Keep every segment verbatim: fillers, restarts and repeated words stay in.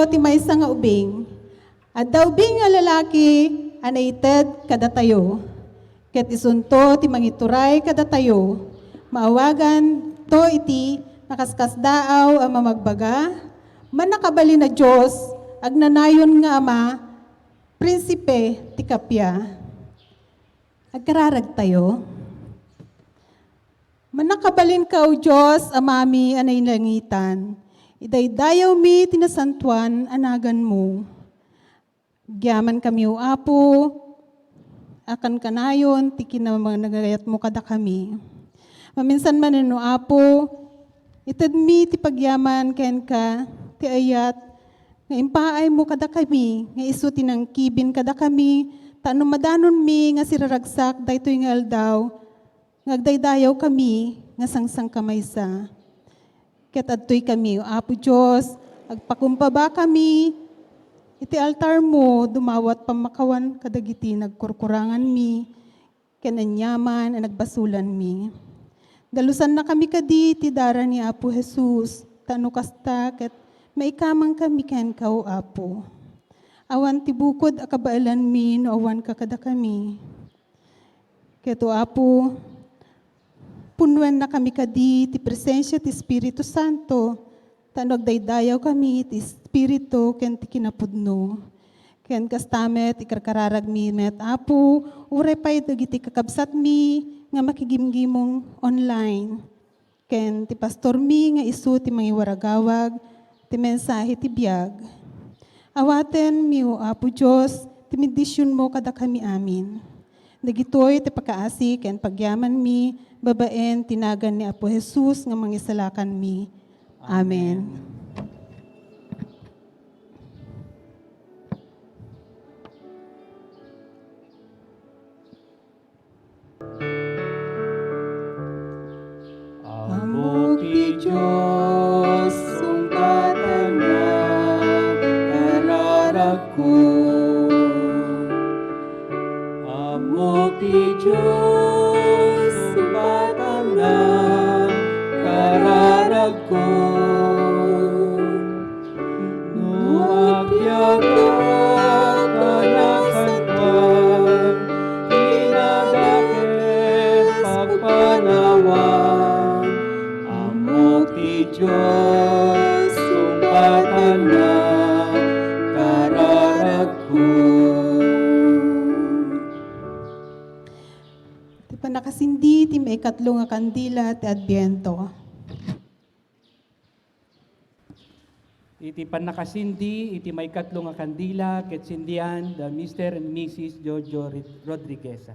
ti maysa nga ubing. Adda ubing nga lalaki a naited kadatayo, ket isunto ti mangituray kadatayo. Maawaganto iti nakaskasdaaw a mamagbaga, Mannakabalin a Dios, Agnanayon nga Ama, Prinsipe ti Kappia. Agkararagtayo. Mannakabalinka, O Dios, Amami a nailangitan, idaydayawmi ti nasantoan a naganmo. Agyamankami, O Apo, a kankanayon ti kinamagayatmo kadakami. Maminsan manen, O Apo, itedmi ti pagyaman kenka, ti ayat nga impaaymo kadakami, nga isu ti nangkibin kadakami, ta no madanonmi nga siraragsak daytoy nga aldaw, nga agdaydayawkami nga sangsangkamaysa. Ket adtoykami, Apo Dios, agpakumbabakami iti altarmo, dumawat pammakawan kadagiti nagkurkuranganmi ken aniaman a nagbasolanmi. Dalusannakami kadi iti dara ni Apo Jesus, ta no kasta, ket maikamangkami kenka, O Apo. Awan ti bukod a kabaelanmi no awanka kadakami. Ket, O Apo, punnoennakami kadi ti presensia ti Espiritu Santo, ta no agdaydayawkami ti Espiritu ken ti kinapudno. Ken kasta met, ikarkararagmi met, Apo, uray pay dagiti kakabsatmi nga makigimgimong online. Ken ti pastormi nga isu ti mangiwaragawag ti mensahe ti biag. Awatenmi, O Apo Dios, ti bendisionmo kadakami amin. Dagitoy ti pakaasi ken pagyamanmi babaen ti nagan ni Apo Jesus nga Mangisalakanmi. Amen. Ammok ti Dios, sungbatanna, kararagko. Ammok ti Dios, sungbatanna, kararagko. No agbiagak a nasantoan, inadakes pagpanawan, ammok ti Dios, sungbatanna, kararagko. Ti pannakasindi ti maikatlo nga kandila ti Adviento. Iti pannakasindi iti maikatlo nga kandila ket sindian da Mister and Missus Jojo Rid-, Rodrigueza.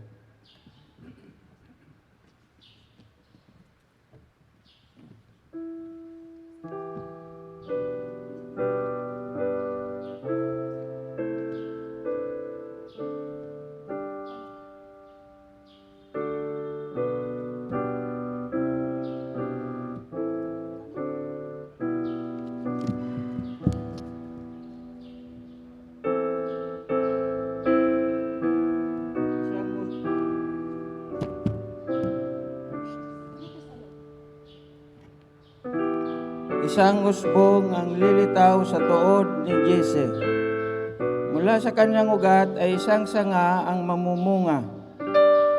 Isang usbong ang lilitaw sa tuod ni Jesse. Mula sa kanyang ugat ay isang sanga ang mamumunga.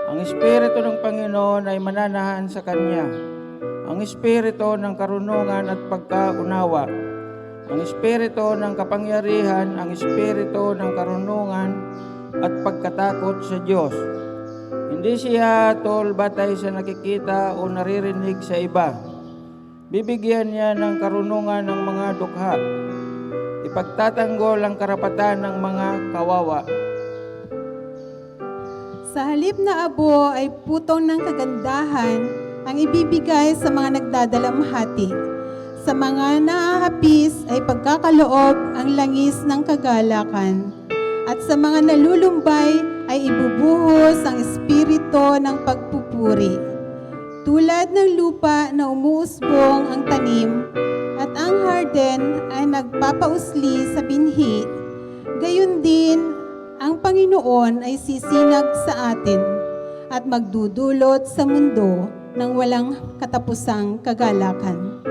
Ang Espiritu ng Panginoon ay mananahan sa kanya. Ang Espiritu ng karunungan at pagkaunawa. Ang Espiritu ng kapangyarihan, ang Espiritu ng karunungan at pagkatakot sa Diyos. Hindi siya hatol batay sa nakikita o naririnig sa iba. Bibigyan niya ng karunungan ng mga dukha. Ipagtatanggol ang karapatan ng mga kawawa. Sa halip na abo ay putong ng kagandahan ang ibibigay sa mga nagdadalamhati. Sa mga naahapis ay pagkakaloob ang langis ng kagalakan. At sa mga nalulumbay ay ibubuhos ang espiritu ng pagpupuri. Tulad ng lupa na umuusbong ang tanim at ang harden ay nagpapausli sa binhi, gayon din ang Panginoon ay sisinag sa atin at magdudulot sa mundo ng walang katapusang kagalakan.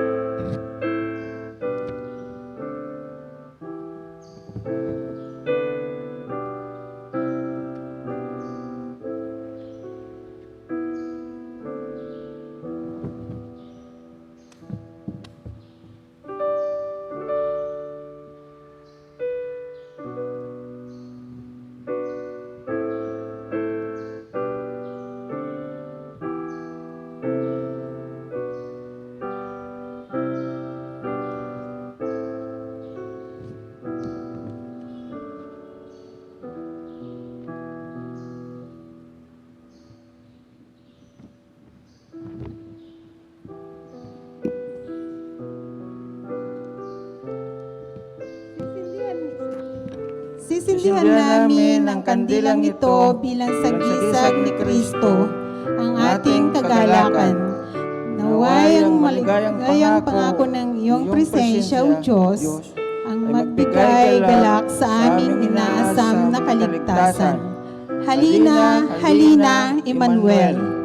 Sisindihan namin ang kandilang ito bilang sagisag ni Kristo, ang ating kagalakan. Naway ang maligayang pangako ng iyong presensya, O Diyos, ang magbigay galak sa aming inaasam na kaligtasan. Halina, halina, Emmanuel.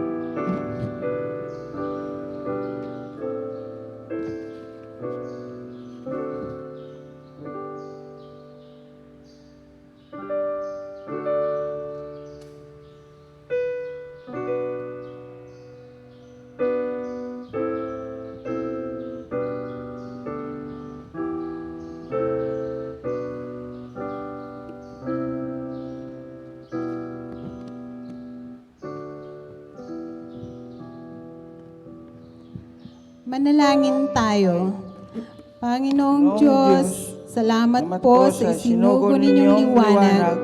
Manalangin tayo. Panginoong Diyos, salamat po sa isinugo ninyong liwanag.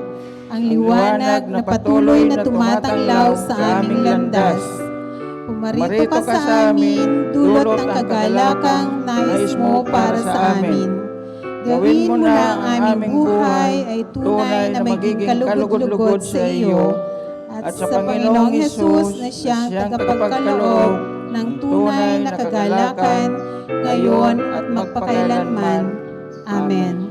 Ang liwanag na patuloy na tumatanglaw sa aming landas. Pumarito ka sa amin, dulot ang kagalakang nais mo para sa amin. Gawin mo na ang aming buhay ay tunay na maging kalugod-lugod sa iyo at sa Panginoong Jesus na siyang tagapagkaloob ng tunay na kagalakan ngayon at magpakailanman. Amen.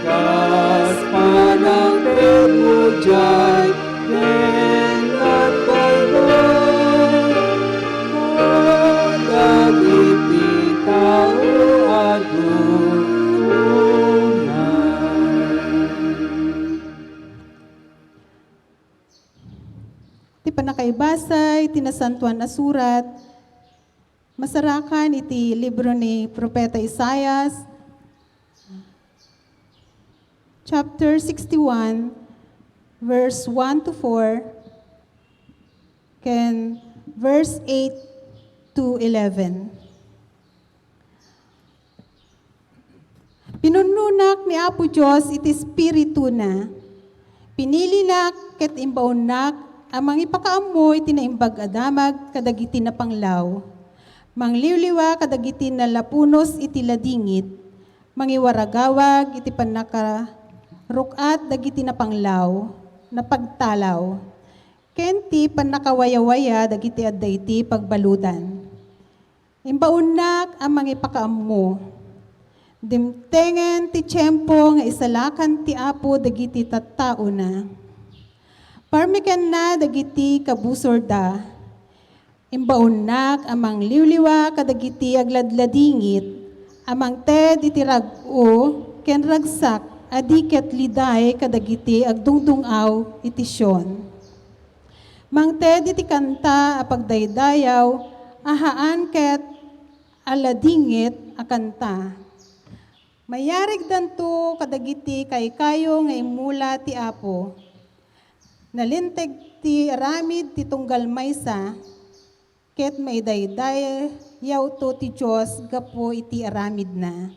Kas panangted mo diay ken agbaybay kadagiti tao agunay. Ti pannakaibasa iti Nasantoan a Surat, masarakan iti libro ni Propeta Isaias, chapter sixty-one, verse one to four, ken verse eight to eleven. Pinunnonak ni Apo Dios iti Espirituna. Pinilinak ket imbaonnak a mangipakaammo iti Naimbag a Damag kadagiti napanglaw. Mangliwliwa kadagiti nalapunos iti ladingit. Mangiwaragawag iti pannakaruk-at dagiti napanglaw, napagtalaw, ken ti pannakawayawaya dagiti adda iti pagbaludan. Imbaonnak a mangipakaammo. Dimtengen ti tiempo nga isalakan ti Apo dagiti tattaona. Parmekenna dagiti kabusorda. Imbaonnak a mangliwliwa kadagiti agladladingit a mangted iti rag-o ken ragsak a di ket liday kadagiti agdungdung-aw iti Sion. Mangted iti kanta a pagdaydayaw a haan ket a ladingit a kanta. Mayarigdanto kadagiti kaykayo nga immula ti Apo. Nalinteg ti aramid ti tunggal maysa, ket maidaydayawto ti Dios gapu iti aramidna.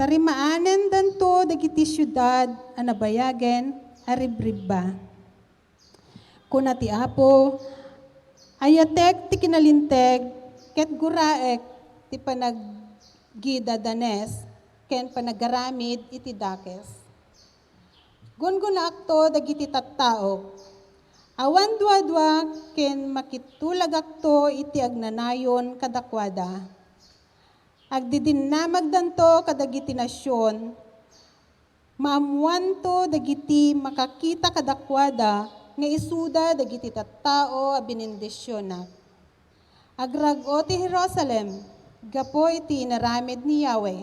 Tarimaanendanto dagiti siudad a nabayagen a ribribba. Kuna ti Apo, "Ayatek ti kinalinteg ket guraek ti panagidadanes ken panagaramid iti dakes. Gungunaakto dagiti tattaok. Awan duadua ken makitulagakto iti agnanayon kadakuada. Agdidinnamagdanto kadagiti nasion, maammoanto dagiti makakita kadakuada nga isuda dagiti tattao a benindisionak. Agrag-o ti Jerusalem gapu iti inaramid ni Yahweh.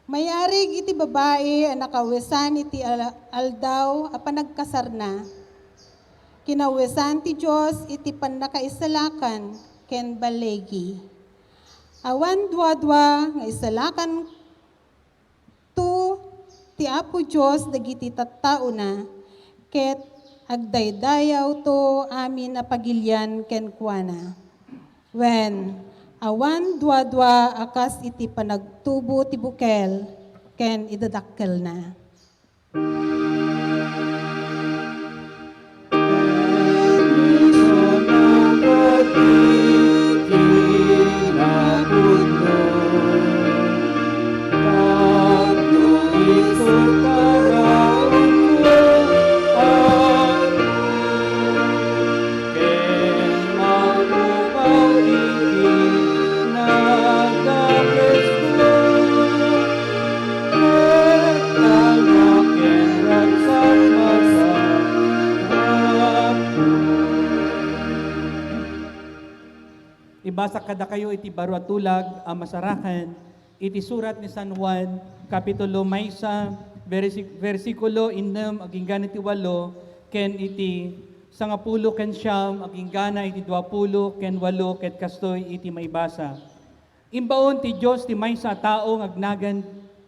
Mayarig iti babai a nakawesan iti al-, aldaw a panagkasarna. Kinawesan ti Dios iti pannakaisalakan ken balligi. Awan duadua nga isalakan to ti Apo Dios dagiti tattaona, ket agdaydayawto amin a pagilian kenkuana. Wen, awan duadua a kas iti panagtubo ti bukel ken idadakkelna." Ibasa kadakayo iti baro a tulag a masarakan iti surat ni San Juan, Kapitulo maysa, versi-, bersikulo innem agingga iti walo, ken iti sangapulo ken siam agingga iti duapulo ken walo, ket kastoy iti maibasa. Imbaon ti Dios ti maysa a tao nga agnagan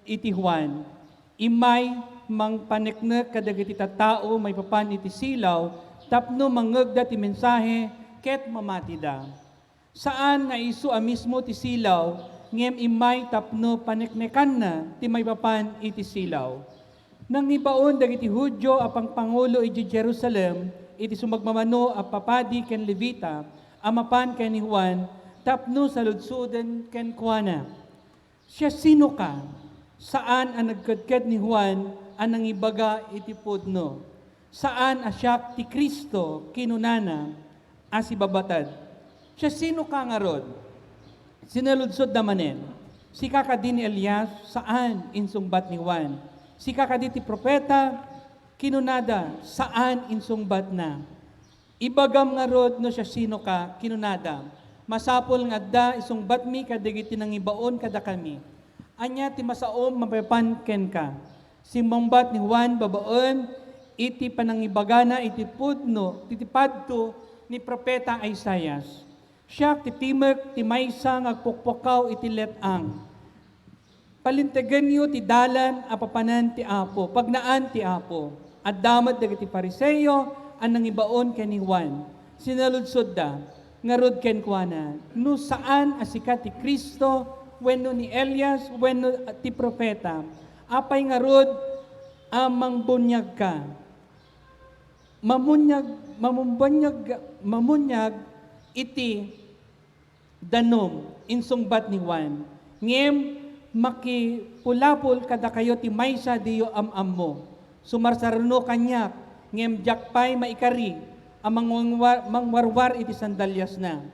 iti Juan. Immay mangpaneknek kadagiti tattao maipapan iti silaw tapno mangngegda ti mensahe ket mamatida. Saan nga isu a mismo ti silaw, ngem immay tapno paneknekanna ti maipapan iti silaw. Nangibaon dagiti Judio a pangpangulo idiay Jerusalem iti sumagmamano a papadi ken Levita a mapan ken ni Juan tapno saludsoden kenkuana, "Siasinoka? Saan a nagkedked ni Juan a nangibaga iti pudno. Saan a siak ti Cristo, kinunana, a sibabatad. Siasinoka ngarud?" Sinaludsodda manen, "Sika kadi ni Elias?" "Saan," insungbat ni Juan. "Sika kadi ti propeta?" kinunada. "Saan," insungbatna. "Ibagam ngarud no siasinoka," kinunada. "Masapul nga adda isungbatmi kadagiti nangibaon kadakami. Ania ti masaom maipapan kenka?" Simmungbat ni Juan babaen iti panangibagana iti pudno, iti padto ni profeta Isaias. "Siak ti timek ti maysa nga agpukpukaw iti let-ang. Palintegenyo ti dalan a papanan ti Apo, pagnaan ti Apo." Adda met dagiti Fariseo a nangibaon ken ni Juan. Sinaludsodda ngarud kenkuana, "No saan a sika ti Cristo, wenno ni Elias, wenno ti profeta, apay ngarud a mangbuniagka?" "Mamuniag, mamumbuniag, mamuniag iti danum," insungbat ni Juan. "Ngem makipulapol kadakayo ti maysa diyo am-ammo. Sumarsaruno kaniak, ngem diak pay maikari a mangwangwa-, mangwarwar iti sandaliasna."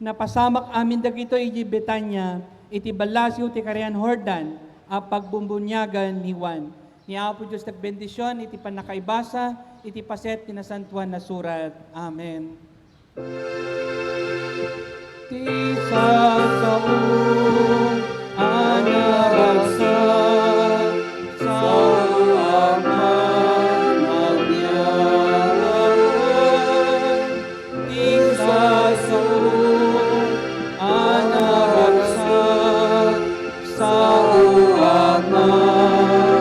Napasamak amin dagitoy idiay Betania, iti ballasiw ti Karian Jordan a pagbumbuniagan ni Juan. Ni Apo Dios ti agbendision iti pannakaibasa iti paset ti Nasantoan a Surat. Amen. Ti sasao a naragsak, sao a managyaman. Ti sasao a naragsak, sao a managyaman.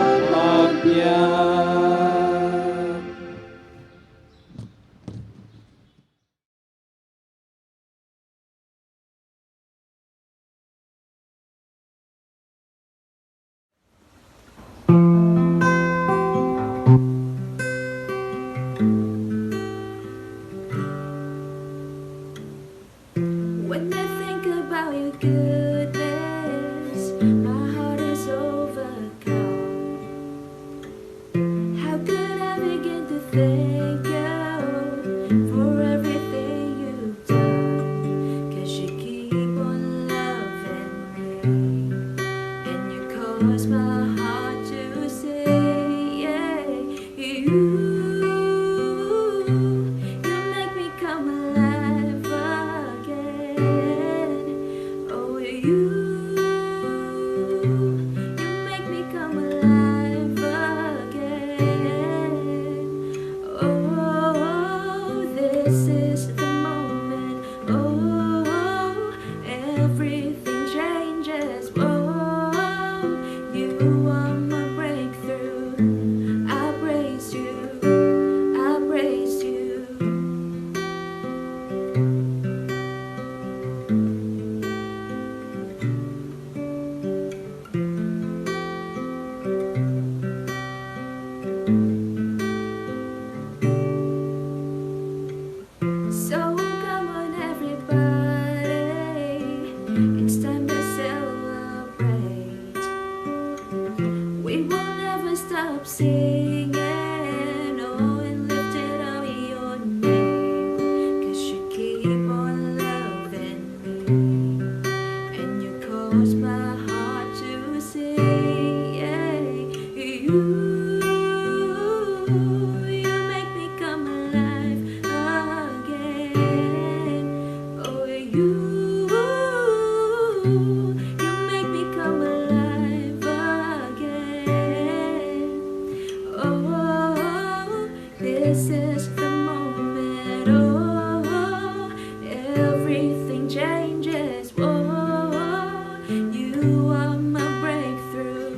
is the moment. Oh, everything changes. Oh, you are my breakthrough.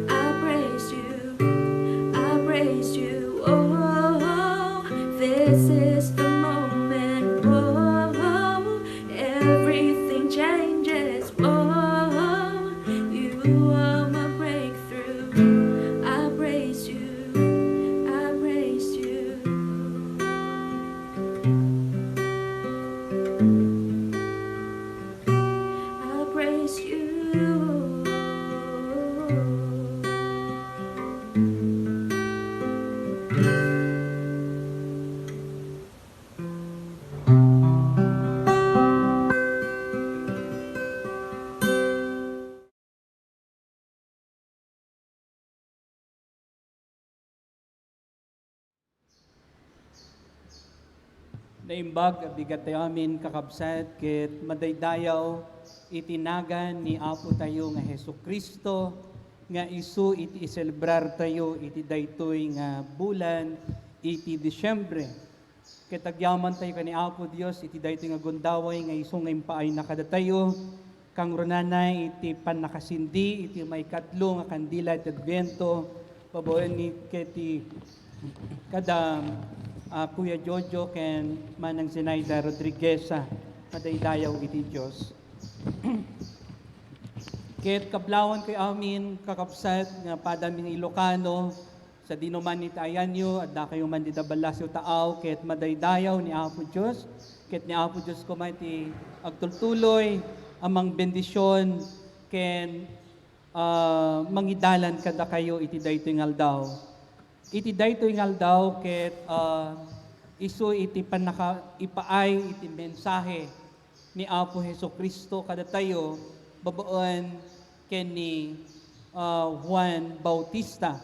I praise you. I praise you. Oh, this is the moment. Oh, everything changes. Oh, you are my breakthrough. I praise you. I praise you. I praise you. Naimbag a bigat tayo amin, kakabsat, ket madaydayaw iti nagan ni Apo tayo nga Jesu-Cristo, nga isu iti iselebrar tayo iti daytoy nga bulan iti Disiembre. Ket agyaman tayo ken ni Apo Dios iti daytoy nga gundaway nga isu nga impaayna kadatayo, kangrunana iti pannakasindi iti maikatlo nga kandila iti Adviento, babaen ni ket ti kada, ah, Kuya Jojo ken Manang Zenaida Rodrigueza, madaydayaw iti Dios. Ket kablawan kayo amin, kakabsat, nga padami nga Ilocano, sadino man iti ayanyo, adda kayo man dita ballasiw taaw, ket madaydayaw ni Apo Dios, ket ni Apo Dios koma iti agtultuloy a mangbendision ken, ah, mangidalan kadakayo iti daytoy nga aldaw. Iti daytoy nga aldaw ket, ah, isu iti pannakaipaay iti mensahe ni Apo Jesu-Cristo kadatayo babaen ken ni, ah, Juan Bautista,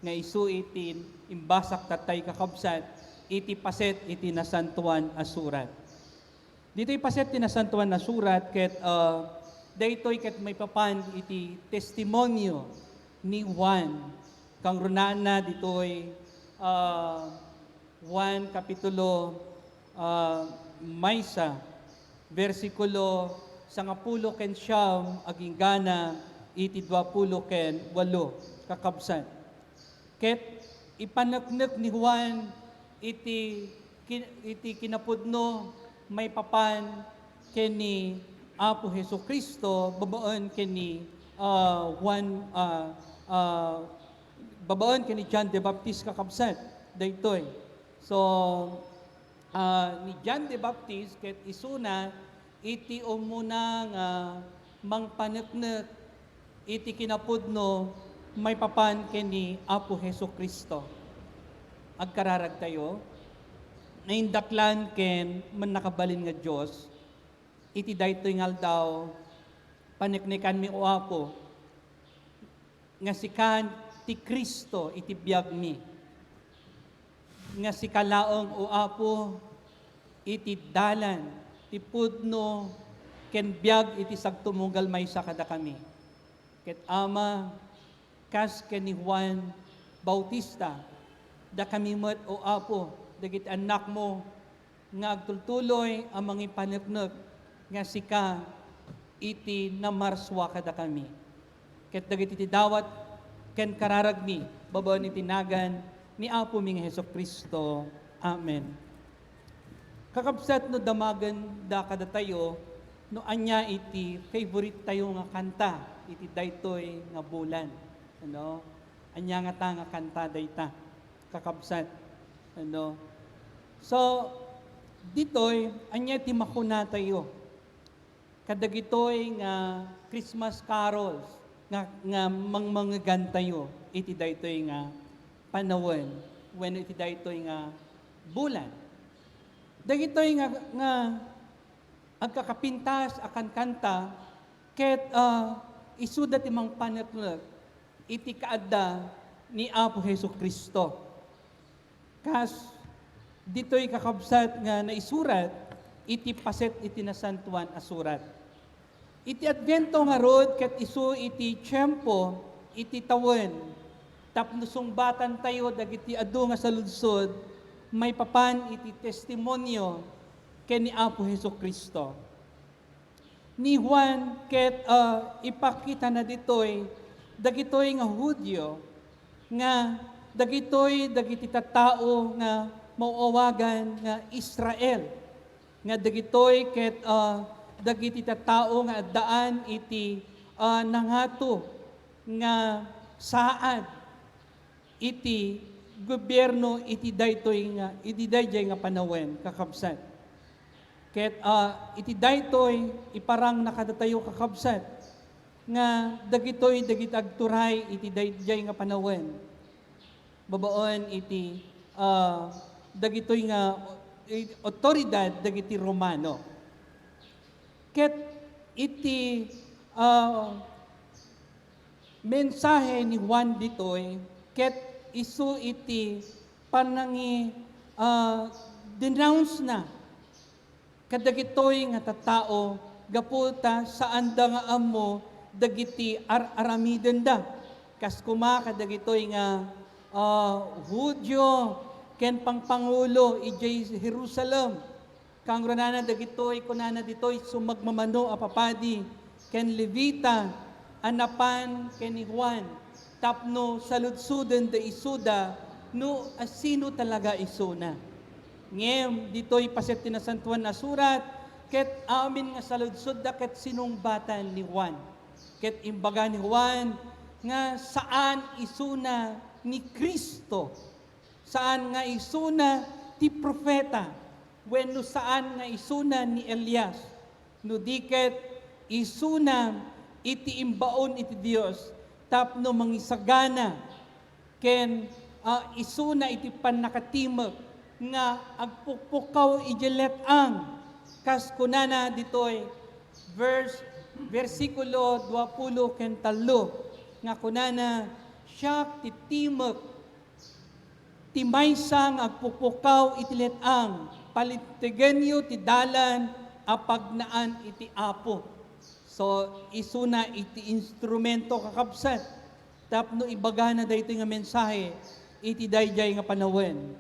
nga isu iti imbasakta tayo, kakabsat, iti paset iti Nasantoan a Surat. Ditoy paset ti Nasantoan a Surat ket, ah, daytoy ket maipapan iti testimonio ni Juan. Kangrunana ditoy, ah, Juan kapitulo, ah, maysa, bersikulo sangapulo ken siam aginggana iti duapulo ken walo, kakabsat. Ket ipaneknek ni Juan iti kin-, iti kinapudno maipapan ken ni Apo Jesu-Cristo babaen ken ni, ah, Juan, ah, ah, babaen ken ni John the Baptist, kakabsat, daytoy. So, ah, ni John the Baptist ket isuna iti umuna nga mangpaneknek iti kinapudno maipapan ken ni Apo Jesu-Cristo. Agkararagtayo, naindaklan ken mannakabalin nga Dios, iti daytoy nga aldaw, paneknekanmi, O Apo, nga sika ti Cristo iti biagmi, nga sika laeng, O Apo, iti dalan, ti pudno, ken biag iti sagtumugal maysa kadakami. Ket Ama, kas ken ni Juan Bautista, dakami met, O Apo, dagiti annakmo, nga agtultuloy a mangipaneknek nga sika iti namarsua kadakami. Ket dagiti ti dawat ken kararagmi babaen iti nagan ni Apomi nga Jesu-Cristo. Amen. Kakabsat, no damagenda kadatayo, no ania iti favorite tayo nga kanta iti daytoy nga bulan. Ano? Ania ngata nga kanta dayta, kakabsat? Ano? So, ditoy, ania ti makunatayo kadagitoy nga Christmas carols nga, nga mangmangegantayo iti daytoy nga panawen wenno iti daytoy nga bulan? Dagitoy nga, nga agkakapintas a kankanta ket, ah, isuda ti mangpaneknek iti kaadda ni Apo Jesu-Cristo. Kas ditoy, kakabsat, nga naisurat iti paset iti Nasantoan a Surat. Iti Advento ngarud ket isu iti tiempo iti tawen tapno sungbatantayo dagiti adu nga saludsod maipapan iti testimonio ken ni Apo Jesu-Cristo. Ni Juan ket, ah, ipakitana ditoy dagitoy nga Judio nga dagitoy dagiti tattao nga maawagan nga Israel, nga dagitoy ket, ah, dagiti tattao nga addaan iti, ah, nangato nga saad iti gobierno iti daytoy nga, iti daydiay nga panawen, kakabsat. Ket, ah, iti daytoy, iparangna kadatayo, kakabsat, nga dagitoy dagiti agturay iti daydiay nga panawen. Babaen iti, ah, dagitoy nga, eh, awtoridad dagiti Romano. Ket iti, ah, mensahe ni Juan ditoy, ket isu iti panangi-, ah, denounce-na kadagitoy nga tattao gapu ta saanda nga ammo dagiti ar-aramidenda. Kas koma kadagitoy nga, ah, Judio ken pangpangulo idiay Jerusalem. Kangrunana dagitoy, kunana ditoy, sumagmamano a papadi ken Levita a napan ken ni Juan tapno saludsoden da isuda no asino talaga isuna. Ngem ditoy paset ti Nasantoan a Surat, ket amin nga saludsodda ket sinungbatan ni Juan. Ket imbaga ni Juan nga saan isuna ni Cristo. Saan nga isuna ti profeta, wenno saan nga isuna ni Elias, no di ket isuna iti imbaon iti Dios tapno mangisagana ken, ah, isuna iti pannakatimek nga agpukpukaw idiay let-ang. Kas kunana ditoy, verse, bersikulo duapulo ken tallo, nga kunana, "Siak ti timek ti maysa nga agpukpukaw iti let-ang, palintegenyo ti dalan a pagnaan iti Apo." So, isuna iti instrumento, kakabsat, tapno ibagana daytoy nga mensahe iti daydiay nga panawen.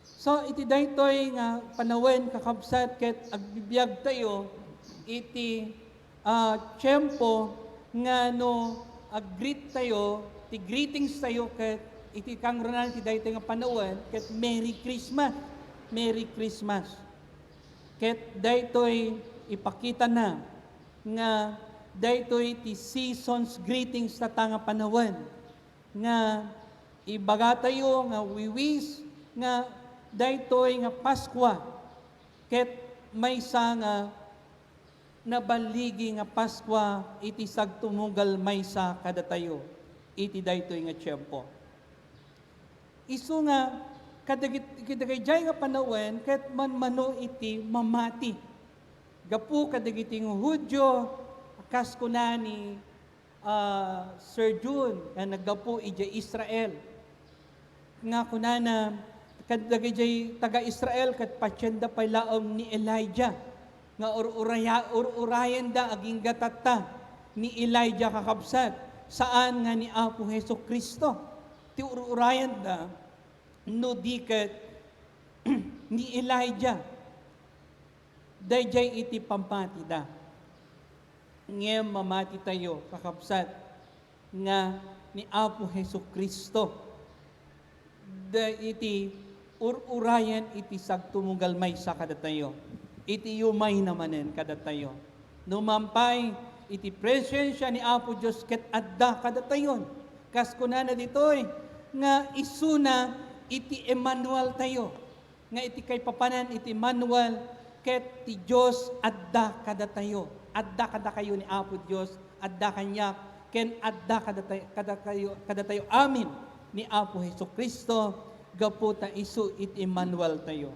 So, iti daytoy nga panawen, kakabsat, ket agbibiagtayo iti, ah, tiempo nga no ag-greet-tayo, ti greetings tayo ket iti kangrunaan ti daytoy nga panawen ket Merry Christmas. Merry Christmas. Ket daytoy ipakitana nga daytoy ti season's greetings ta, ta nga panawen nga ibagatayo nga wiwis nga daytoy nga Paskua ket maysa nga naballigi nga Paskua iti sagtumugal maysa kadatayo iti daytoy nga tiempo. Isu nga kadagit-, kadagijay nga panawen ket manmano iti mamati. Gapu kadagiti nga Judio, kas kuna ni, ah, Sir Jun nga naggapu idiay Israel, nga kunana, kad-, dagijay taga-Israel ket patienda pay laeng ni Elijah nga ur-uraya-, ur-urayenda agingga tatta ni Elijah, kakabsat, saan nga ni Apo Jesu-Cristo ti ur-urayenda, no di ket ni Elijah. Daydiay iti pammatida. Ngem mamatitayo, kakabsat, nga ni Apo Jesu-Cristo. Da-, iti ur-urayan iti sagtumugal maysa kadatayo, iti yumayna manen kadatayo. Numan pay, iti presensia ni Apo Dios ket adda kadatayon. Kas kunana ditoy, nga isuna iti Emmanuel tayo, nga iti kaipapanan iti Emmanuel, ket ti Dios adda kadatayo. Adda kadakayo ni Apo Dios, adda kaniak, ken adda kadata-, kadakayo, kadatayo amin ni Apo Jesu-Cristo, gapu ta isu iti Emmanuel tayo.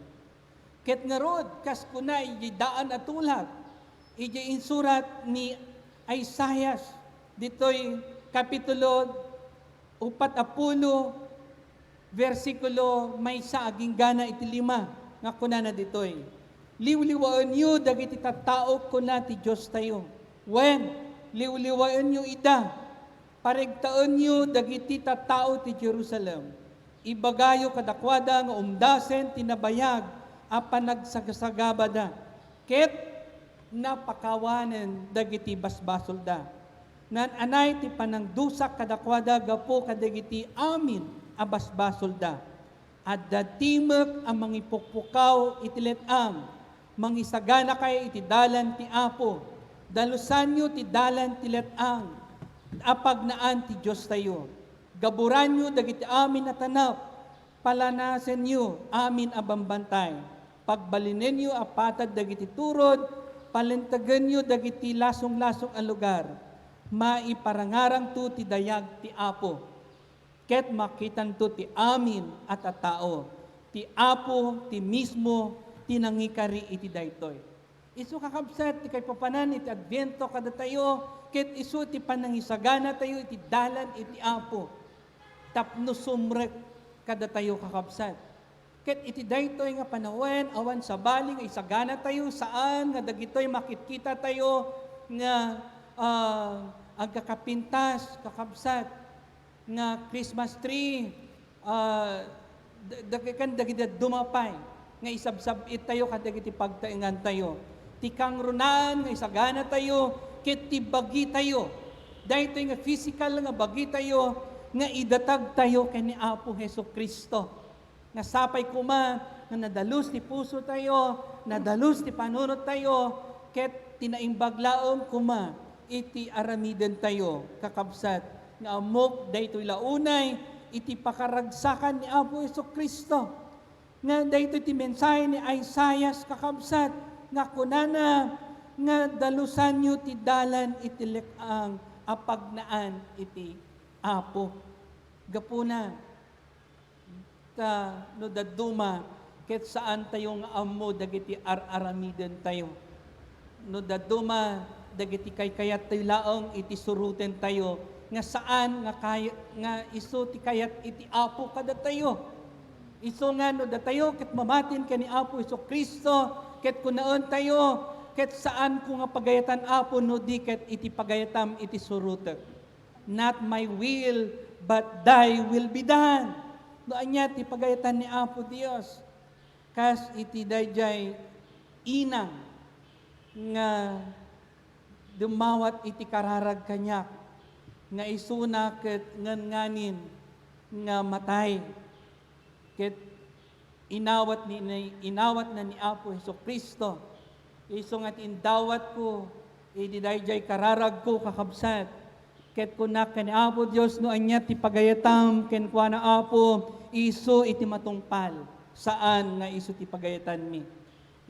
Ket ngarud, kas kuna iti daan a tulak, iti insurat ni Isaias, ditoy kapitulo upat a pulo, bersikulo maysa agingga na iti lima, nga kunana ditoy, "Liwliwaenyo dagiti tattao," kuna ti Diostayo. Wen, liwliwaenyo ida. Paregtaenyo dagiti tattao ti Jerusalem. Ibagayo kadakuada nga umdasen ti nabayag a panagsagabada, ket napakawanen dagiti basbasolda. Naan-anay ti panangdusak kadakuada gapu kadagiti amin a basbasolda. Adda timek a mangipukpukaw iti let-ang, mangisaganakay iti dalan ti Apo. Dalusanyo ti dalan ti let-ang a pagnaan ti Diostayo. Gaburanyo dagiti amin a tanap, palanasenyo amin a bambantay. Pagbalinenyo a patad dagiti turod, palintegenyo dagiti lasonglasong a lugar. Maiparangarangto ti dayag ti Apo, ket makitanto ti amin a tattao. Ti Apo ti mismo ti nangikari iti daytoy. Isu, kakabsat, ti kaipapanan iti Adviento kadatayo, ket isu ti panangisaganatayo iti dalan iti Apo tapno sumrek kadatayo, kakabsat. Ket iti daytoy nga panawen, awan sabali nga isaganatayo, saan nga dagitoy makitkitatayo nga, ah, agkakapintas, kakabsat, nga Christmas tree, ah, da-, da-, ken dagiti dadduma pay nga isabsab-ittayo kadagiti pagtaengantayo. Ti kangrunaan nga isaganatayo ket ti bagitayo, daytoy nga physical nga bagitayo nga idatagtayo ken ni Apo Jesu-Cristo. Nga sapay koma nga nadalus ti pusotayo, nadalus ti panunottayo, ket ti naimbag laeng koma iti aramidentayo, kakabsat, nga ammok daytoy la unay iti pakaragsakan ni Apo Jesu-Cristo. Nga daytoy ti mensahe ni Isaias, kakabsat, nga kunana nga dalusanyo ti dalan iti let-ang a pagnaan iti Apo. Gapuna, ta no dadduma, ket saantayo nga ammo dagiti ar-aramidentayo. No dadduma, dagiti kaykayattayo laeng iti surotentayo, nga saan nga kay-, nga isu ti kayat iti Apo kadatayo. Isu nga no datayo ket mamatin ken ni Apo Jesu-Cristo, ket kunaentayo, ket saanko nga pagayatan, Apo, no di ket iti pagayatam iti surotek. Not my will, but thy will be done. No ania ti pagayatan ni Apo Dios, kas iti daydiay inang nga dummawat iti kararag kaniak, nga isuna ket ngannganin nga matay. Ket inawat ni, ni, inawatna ni Apo Jesu-Cristo. Isu nga ti indawatko iti daydiay kararagko, kakabsat. Ket kunak ken Apo Dios, no ania ti pagayatam kenkuana, Apo, isu iti matungpal, saan nga isu ti pagayatanmi.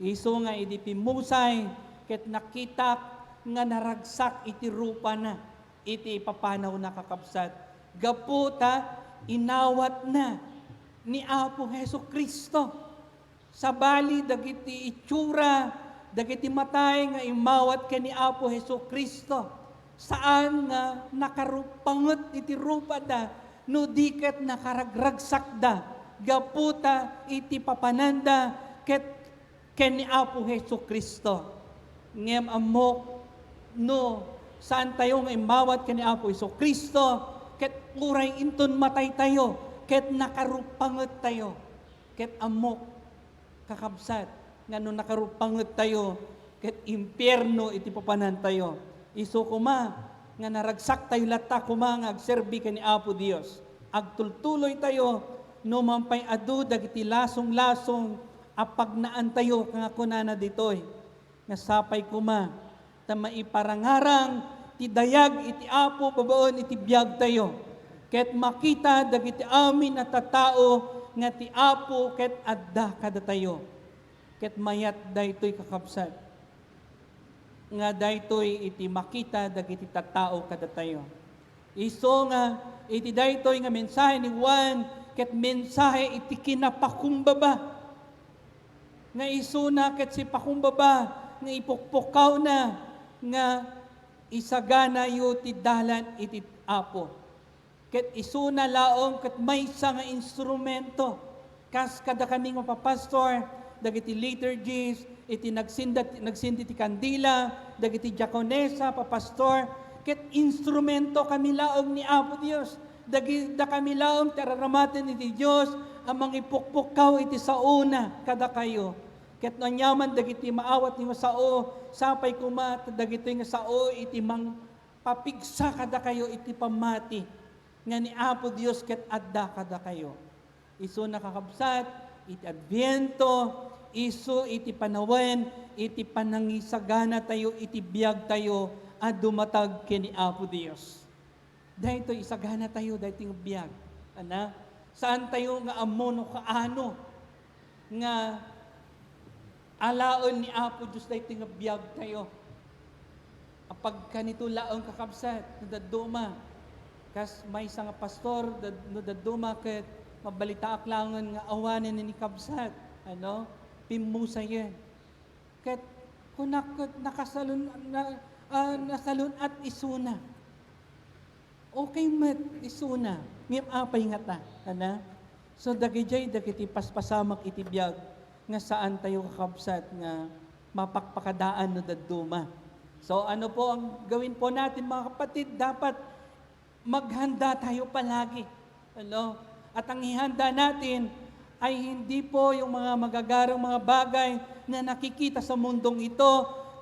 Isu nga idi pimmusay, ket nakitak nga naragsak iti rupana iti ipapanawna, kakabsat, gapu ta inawatna ni Apo Jesu-Cristo. Sabali dagiti itsura dagiti matay nga immawat ken ni Apo Jesu-Cristo, saan nga nakaruppanget iti rupada no di ket nakaragragsakda gapu ta iti papananda ket ken ni Apo Jesu-Cristo. Ngem ammok, no saantayo nga immawat ken ni Apo Jesu-Cristo, ket uray inton mataytayo, ket nakaruppangettayo. Ket ammok, kakabsat, nga no nakaruppangettayo, ket impierno iti papanantayo. Isu koma nga naragsaktayo latta koma nga agserbi ken ni Apo Dios. Agtultuloytayo no mampay adu dagiti lasonglasong a pagnaantayo, nga kunana ditoy, nga sapay koma ta maiparangarang ti dayag iti Apo babaen iti biagtayo, ket makita dagiti amin a tattao nga ti Apo ket adda kadatayo. Ket mayat daytoy, kakabsat, nga daytoy iti makita dagiti tattao kadatayo. Isu nga iti daytoy nga mensahe ni Juan, ket mensahe iti kinapakumbaba. Nga isuna ket sipakumbaba nga ipukpukawna nga isaganayo ti dalan iti Apo. Ket isuna laeng ket maysa nga instrumento. Kas kadakami nga papastor, dagiti liturgies, iti nagsinda-, nagsindi ti kandila, dagiti diakonesa, papastor, ket instrumento kami laeng ni Apo Dios. Dagi-, dakami laeng ti araramaten iti Dios a mangipukpukkaw iti saona kadakayo. Ket no aniaman dagiti maawat nga sao, sapay koma ta dagitoy nga sao iti mangpapigsa kadakayo iti pammati nga ni Apo Dios ket adda kadakayo. Isuna, kakabsat, iti Adviento, isu iti panawen iti panangisaganatayo iti biagtayo a dumatag ken ni Apo Dios. Daytoy isaganatayo, daytoy nga biag. Ana, saan tayo nga ammo no kaano nga alaen ni Apo Dios daytoy nga biagtayo. Apagkanito laeng, kakabsat, no dadduma. Kas maysa nga pastor, dad-, no dadduma ket mabalitaak laengen nga awanen ni kabsat, ano, pimmusayen. Ket kunak ket nakasalun-, na, ah, nasalun-at isuna. Okay met isuna, ngem apay ngata, ana? So, dagidiay dagiti paspasamak iti biag nga saan tayo, kakabsat, nga mapakpakadaan no dadduma. So, ano po ang gawin po natin, mga kapatid? Dapat maghanda tayo palagi, ano? At ang ihanda natin ay hindi po yung mga magagarang mga bagay na nakikita sa mundong ito,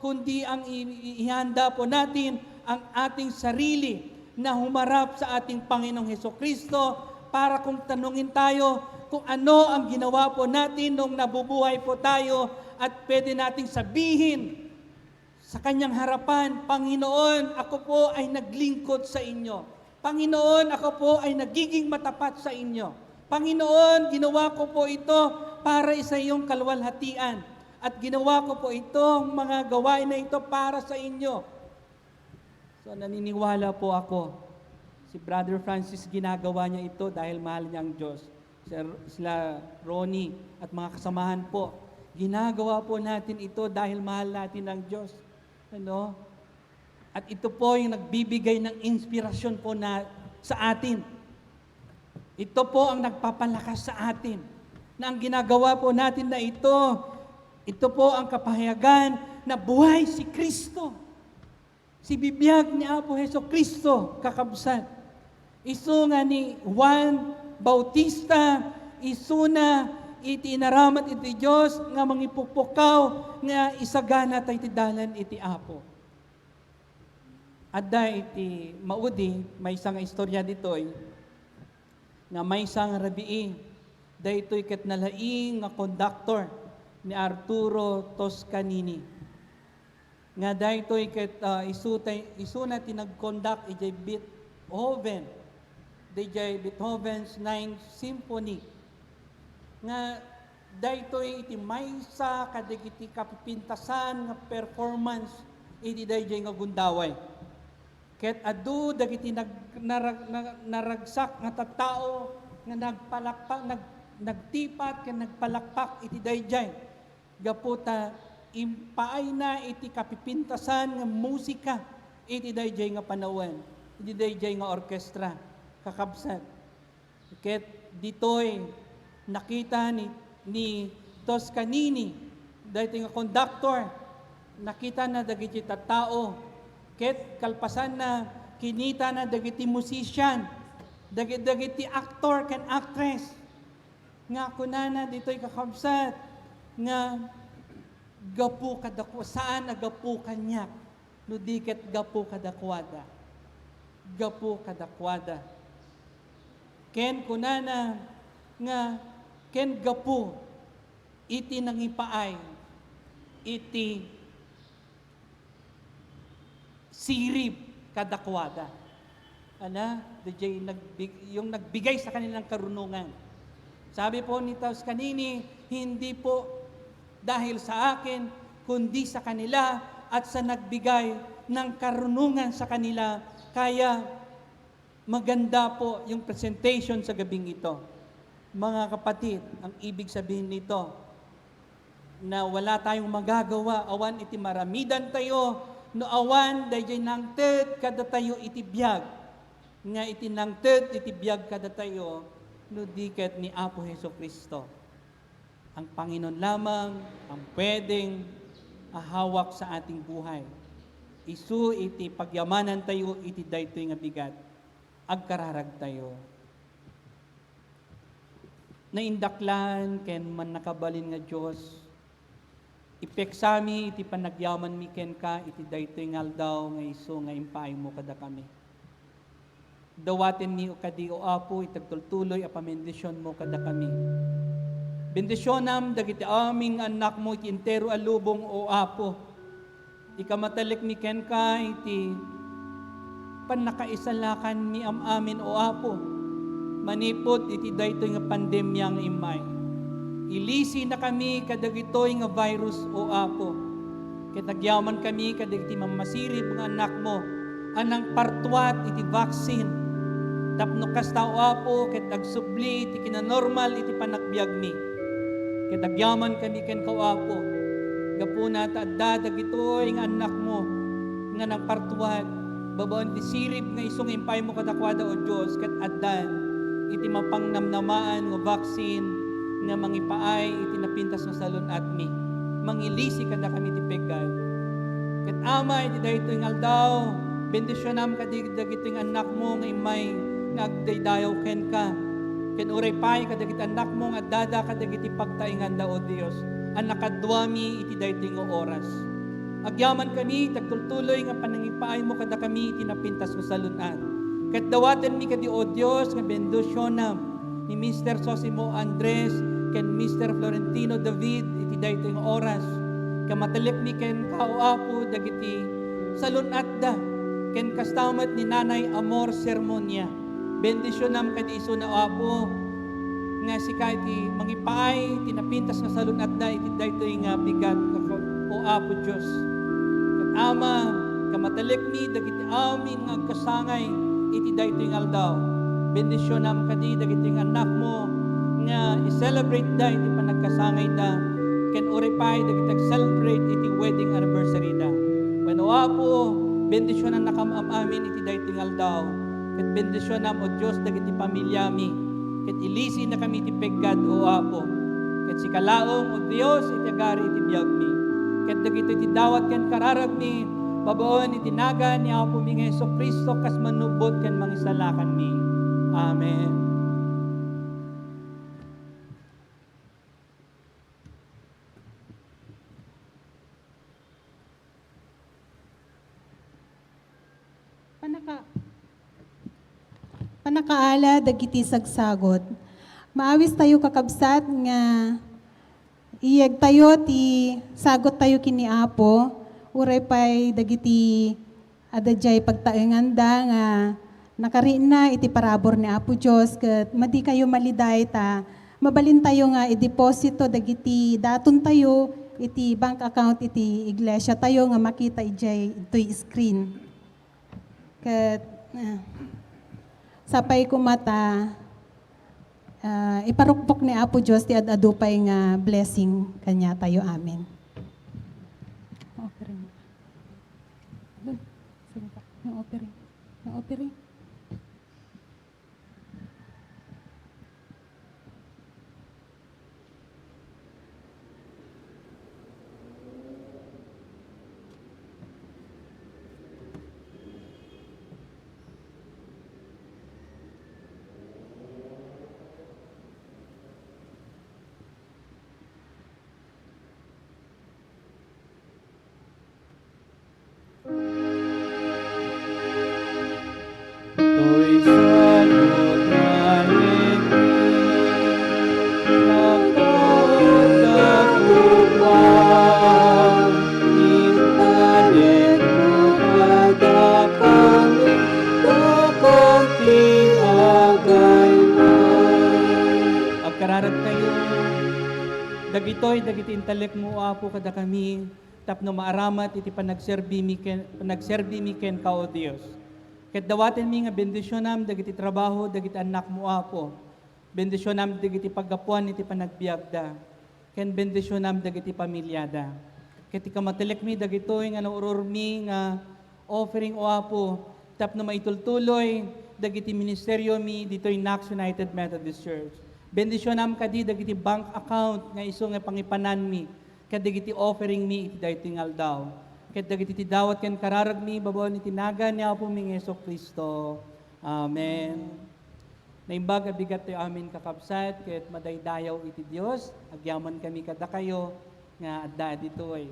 kundi ang i-, i-, ihanda po natin ang ating sarili na humarap sa ating Panginoong Hesukristo para kung tanungin tayo kung ano ang ginawa po natin nung nabubuhay po tayo at pwede nating sabihin sa kanyang harapan, "Panginoon, ako po ay naglingkod sa inyo. Panginoon, ako po ay nagiging matapat sa inyo. Panginoon, ginawa ko po ito para sa iyong kaluwalhatian. At ginawa ko po itong mga gawain na ito para sa inyo." So, naniniwala po ako, si Brother Francis, ginagawa niya ito dahil mahal niya ang Diyos. Sir, sila Ronnie at mga kasamahan po, ginagawa po natin ito dahil mahal natin ang Diyos. Ano? At ito po yung nagbibigay ng inspirasyon po na, sa atin. Ito po ang nagpapalakas sa atin na ang ginagawa po natin na ito, ito po ang kapahayagan na buhay si Kristo. Si bibiag ni Apo Jesu-Cristo, kakabsat. Isu nga ni Juan Bautista, isuna iti inaramat iti Dios nga mangipukpukkaw nga isagana tayo ti dalan iti Apo. Adda iti maudi, maysa nga istorya ditoy, nga maysa nga rabii, daytoy ket nalaing nga konduktor ni Arturo Toscanini. Nga daytoy ket, ah, isu tay-, isuna ti nag-conduct idiay Beethoven, didiay Beethoven's Ninth Symphony. Nga daytoy iti maysa kadagiti kapipintasan nga performance iti daydiay nga gundaway. Ket adu dagiti nag-, narag-, na-, naragsak nga tattao nga nagpalakpak, nag-, nagtipat ken nagpalakpak iti daydiay. Gapu ta impaayna iti kapipintasan nga musika iti daydiay nga panawen, iti daydiay nga orkestra, kakabsat. Ket ditoy, nakita ni, ni Toscanini, daytoy nga konduktor, nakitana dagiti tattao, ket kalpasanna, kinitana dagiti musician, dagi-, dagiti aktor ken aktres, nga kunana ditoy, kakabsat, nga gapu kadakua, saan a gapu kaniak, no di ket gapu kadakuada. Gapu kadakuada. Ken kunana nga, ken gapu iti nangipaay iti sirib kadakuada. Ana, didiay nagbig-, yung nagbigay sa kanilang karunungan. Sabi po ni Toscanini, "Hindi po dahil sa akin, kundi sa kanila at sa nagbigay ng karunungan sa kanila." Kaya maganda po yung presentation sa gabing ito. Mga kapatid, ang ibig sabihin nito, na wala tayong magagawa awan iti maramidan tayo, no awan daydiay nangted kadatayo iti biag, nga iti nangted iti biag kadatayo, no di ket ni Apo Jesu-Cristo. Ang Panginoon lamang ang pwedeng ahawak sa ating buhay. Isu iti pagyamanan tayo iti daytoy nga bigat. Agkararagtayo. Naindaklan ken mannakabalin nga Dios, ipeksami iti panagyamanmi kenka iti daytoy nga aldaw nga isu nga impaaymo kadakami. Dawatenmi kadi, O Apo, iti agtultuloy a pamendisionmo kadakami. Bendisionam dagiti amin nga annakmo iti entero a lubong, O Apo. Ikamatellekmi kenka iti pannakaisalakanmi am-amin, O Apo, manipud iti daytoy nga pandemia nga immay. Ilisinakami kadagitoy nga virus, O Apo, ket agyamankami kadagiti mammasirib nga annakmo a nangpartuat iti vaccine. Tapno kasta, O Apo, ket agsubli ti kinanormal iti panagbiagmi. Ket agyamankami kenka, O Apo, gapuna ta adda dagitoy nga annakmo nga nangpartuat babaen ti sirib nga isu nga impaaymo kadakuada, O Dios, ket addan iti mapangnamnamaan nga vaccine nga mangipaay iti napintas nga salun-atmi. Mangilisi kadakami ti peggad. Ket Ama, iti daytoy nga aldaw, bendisionam kadi dagitoy nga annakmo nga immay nga agdaydayaw kenka. Ken uray pay kadagiti annakmo nga addada kadagiti pagtaenganda, O Dios, a nakaduami iti daytoy nga oras. Agyamankami iti agtultuloy nga panangipaaymo kadakami iti napintas nga salun-at. Ket dawatenmi kadi, O Dios, nga bendisionam ni Mister Sosimo Andres ken Mister Florentino David iti daytoy nga oras. Kamatellekmi kenka, O Apo, dagiti salun-atda, ken kasta met ni Nanay Amor Sermonia. Bendisionam kadi isuna, O Apo, nga sika iti mangipaay ti napintas nga salun-atda iti daytoy nga bigat, O Apo Dios. Ket Ama, kamatellekmi dagiti amin nga agkasangay iti daytoy nga aldaw. Bendisionam kadi dagiti nga annakmo nga i-celebrate da iti panagkasangayda, ken uray pay dagiti ag-celebrate iti wedding anniversary da. Wen, O Apo, bendisionannakam am-amin iti daytoy nga aldaw, ket bendisionam, O Dios, dagiti pamiliami, ket ilisinakami iti peggad, O Apo. Ket sika laeng, O Dios, iti agari iti biagmi, ket dagitoy ti dawat ken kararagmi, babaen iti nagan ni Apomi nga Jesu-Cristo, kas manubbot ken mangisalakanmi. Amen. Panaka-, pannakaala dagiti sagsagut. Maawistayo, kakabsat, nga iyegtayo ti saguttayo ken ni Apo, uray pay dagiti adda diay pagtaenganda nga nakariinna iti parabur ni Apo Dios, ket madikayo maliday ta mabalintayo nga ideposito dagiti datontayo iti bank account iti iglesiatayo nga makita idiay, ditoy screen. Ket, ah, sapay koma ta, ah, iparukpok ni Apo Dios ti ad-adu pay nga blessing kaniatayo. Amen. Offering. Dun, sino pa? Yung offering. Yung offering. Toy salud nga alikna, nagkaadda kuman, intalekmo kadakami, dakam ti agayman. Agkararagtayo, dagitoy dagiti intalekmo, O Apo, kadakami, tapno maaramat iti panagserbimi ken, panagserbimi kenka, O Dios. Ket dawatenmi nga bendisionam dagiti trabaho dagiti annakmo, Apo. Bendisionam dagiti paggapuan iti panagbiagda, ken bendisionam dagiti pamiliada. Ket ikamatellekmi dagitoy nga naururmi nga offering, O Apo, tapno maitultuloy dagiti ministeriomi ditoy Knox United Methodist Church. Bendisionam kadi dagiti bank account nga isu nga pangipananmi kadagiti offeringmi iti daytoy nga aldaw, ket dagiti ti dawat ken kararagmi babaen iti nagan ni Apomi nga Jesu-Cristo. Amen. Naimbag a bigat tayo amin, kakabsat, ket madaydayaw iti Dios. Agyamankami kadakayo nga adda ditoy.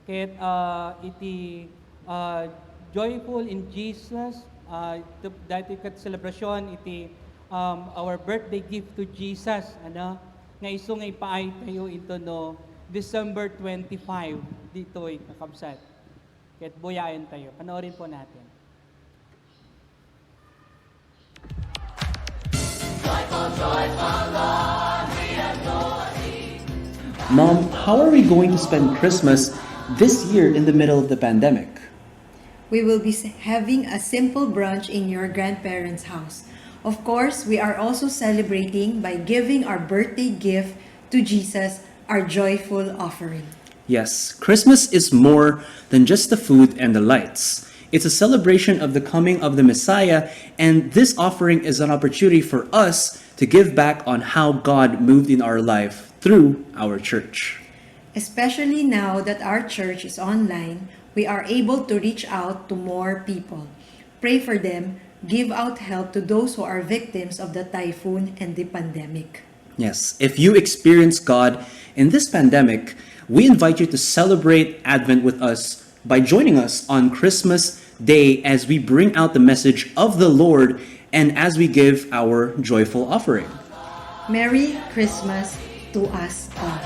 Ket, ah, iti, ah, Joyful in Jesus, ah, ito, daytoy ket selebrasyon iti, um, our birthday gift to Jesus, ano, nga isu nga ipaay tayo into no December twenty-five ditoy, kakabsat. Ket buyaen tayo. Panoorin po natin. Mom, how are we going to spend Christmas this year in the middle of the pandemic? We will be s- having a simple brunch in your grandparents' house. Of course, we are also celebrating by giving our birthday gift to Jesus, our joyful offering. Yes, Christmas is more than just the food and the lights. It's a celebration of the coming of the Messiah, and this offering is an opportunity for us to give back on how God moved in our life through our church. Especially now that our church is online, we are able to reach out to more people. Pray for them, give out help to those who are victims of the typhoon and the pandemic. Yes, if you experience God in this pandemic, we invite you to celebrate Advent with us by joining us on Christmas Day as we bring out the message of the Lord and as we give our joyful offering. Merry Christmas to us all.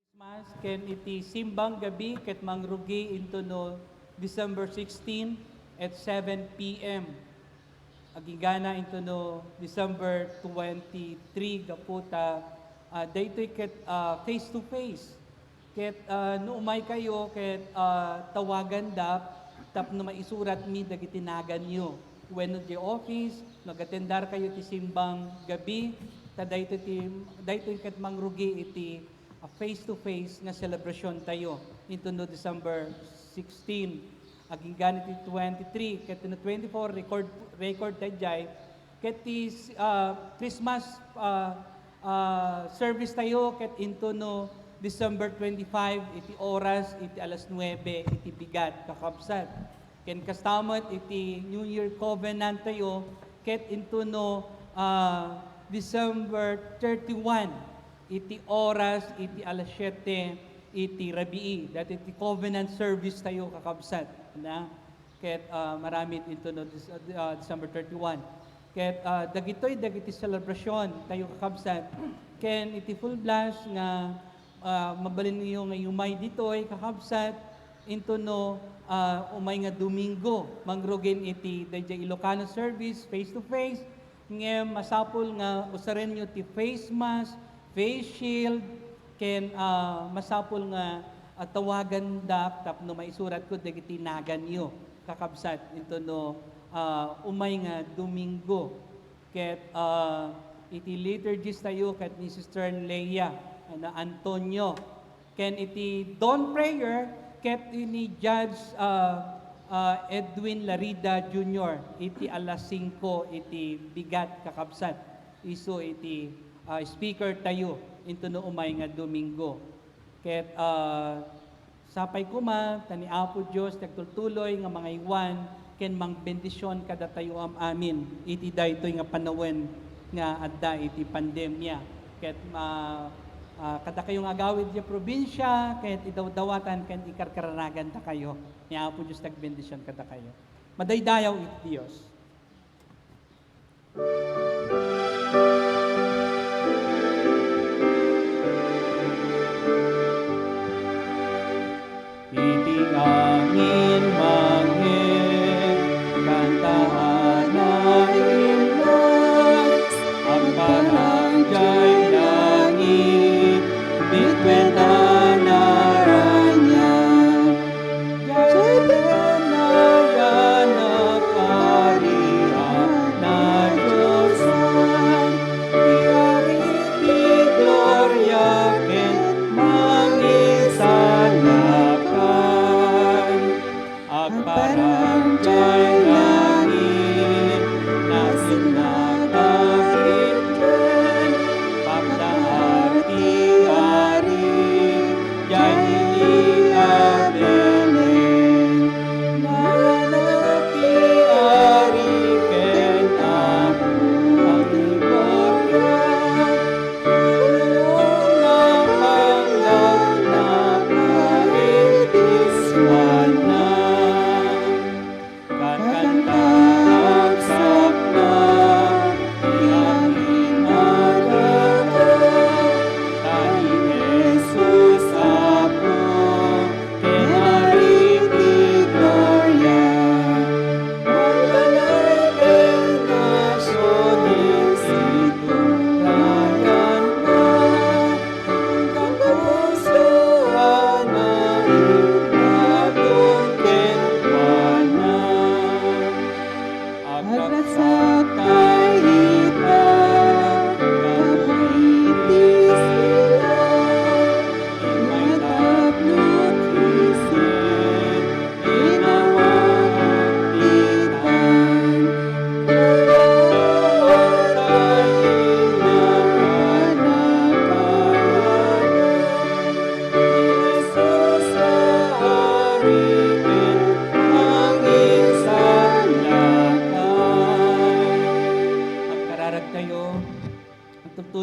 Christmas ken iti simbang gabi ket mangrugi into no December sixteen at seven p.m. Agingga into no December twenty-three gapu ta, ah, daytoy ket, ah, face to face. Ket, ah, no umay kayo ket, ah, tawaganda tapno maisuratmi dagiti naganyo. Wenno diay office, no agatendar kayo ti simbang gabi, ta daytoy ti, daytoy ket mangrugi iti, ah, face to face nga selebrasion tayo into no December sixteen. Agingga iti twenty-three ket no twenty-four, record, record tayo diay. Ket ti, ah, Christmas, ah, ah, service tayo ket into no December twenty-five iti oras iti alas nuebe iti bigat, kakabsat. Ken kasta met iti New Year Covenant tayo ket into no, ah, December thirty-one iti oras iti alas siete iti rabii. Daytoy ti covenant service tayo, kakabsat. Na? Ket, ah, maramid into no Dec-, ah, December thirty-one. Ket, ah, dagitoy dagiti selebrasion tayo, kakabsat. Ken iti full blast nga, ah, mabalinyo nga iumay ditoy, kakabsat, into no, ah, umay nga Domingo, mangrugin iti daydiay Ilocano service, face to face, ngem masapul nga usarenyo ti face mask, face shield, ken, ah, masapul nga, ah, tawagandak tapno maisuratko dagiti naganyo, kakabsat, into no, ah, umay nga Domingo. Ket, ah, iti liturgies tayo ket ni Sister Leia, ano, Antonio. Ken iti dawn prayer ket ni Judge, ah, ah, Edwin Larida Junior iti alas singko iti bigat, kakabsat. Isu iti, ah, speaker tayo into no umay nga Domingo. Ket, ah, sapay koma ta ni Apo Dios ti agtultuloy nga mangaywan ken mangbendision kadatayo am-amin iti daytoy nga panawen nga adda iti pandemia. Ket, ah, ah, kadakayo nga agawid idiay probinsia, ket idawdawatan ken ikarkararagandakayo ni Apo Dios ti agbendision kadakayo. Madaydayaw iti Dios. Iti amin mangngeg, kanta a naimbags, agparang jay langit, bitbet a naraniag. Jay panayanak, Ari a Dios a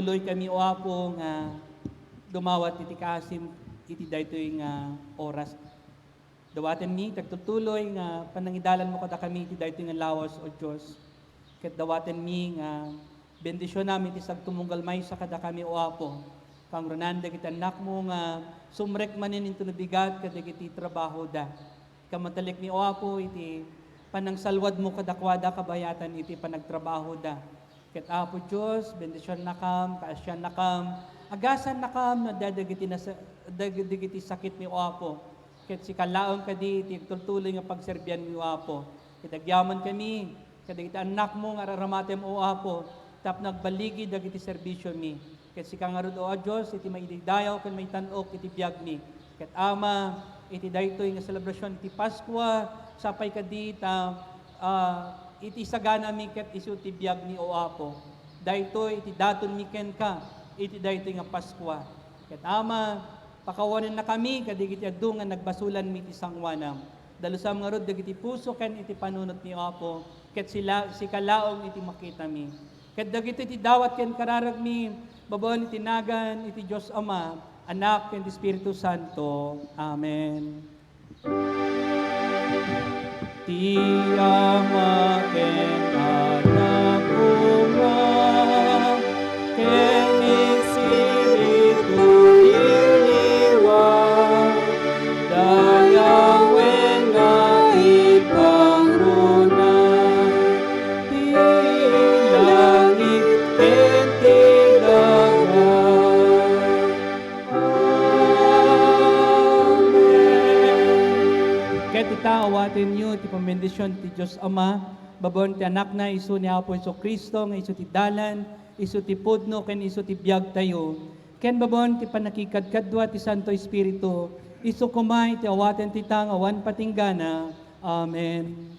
Tuloy kami, O Apo, nga dumawat iti kaasim iti daytoy nga oras. Dawatenmi ti agtultuloy nga panangidalanmo kadakami iti daytoy nga lawas, O Dios. Ket dawatenmi nga bendisionam iti sagtumunggal maysa kadakami, O Apo. Kangrunan dagiti annakmo nga sumrek manen inton nabigat kadagiti trabahoda. Kamatalikmi, O Apo, iti panangsalwadmo kadakuada kabayatan iti panagtrabahoda. Ket, Apo Dios, bendisionnakam, kaasiannakam, agasannakam no adda dagiti nasa-, dag-, dagiti sakitmi, O Apo. Ket sika laeng kadi iti agtultuloy nga pagserbianmi, O Apo. Ket agyamankami kadagiti annakmo nga ar-aramatem, O Apo, tapno agballigi dagiti serbisiomi. Ket sika ngarud, O a Dios, iti maidaydayaw ken maitan-ok iti biagmi. Ket Ama, iti daytoy nga selebrasion iti Paskua, sapay kadi ta, ah, iti saganami ket isu ti biagmi, O Apo. Daytoy iti datonmi kenka iti daytoy nga Paskua. Ket Ama, pakawanennakami kadagiti adu nga nagbasolanmi iti sangoanam. Dalusam ngarud dagiti puso ken iti panunotmi, O Apo, ket sila, sika laeng iti makitami. Ket dagitoy ti dawat ken kararagmi, babaen iti nagan iti Dios Ama, Anak, ken ti Espiritu Santo. Amen. Ti Ama ken Anak koma, ken Espiritu ti liwa, dayawen nga ipangruna, ti langit ken ti daga. Amen. Ket ita, awatenyo ti pambendision ti Dios Ama, babaen ti Anakna, isu ni Apo Jesu-Cristo, nga isu ti dalan, isu ti pudno, ken isu ti biagtayo. Ken babaen ti pannakikadkadua ti Santo Espiritu, isu koma iti awaten ti ta nga awan patinggana. Amen.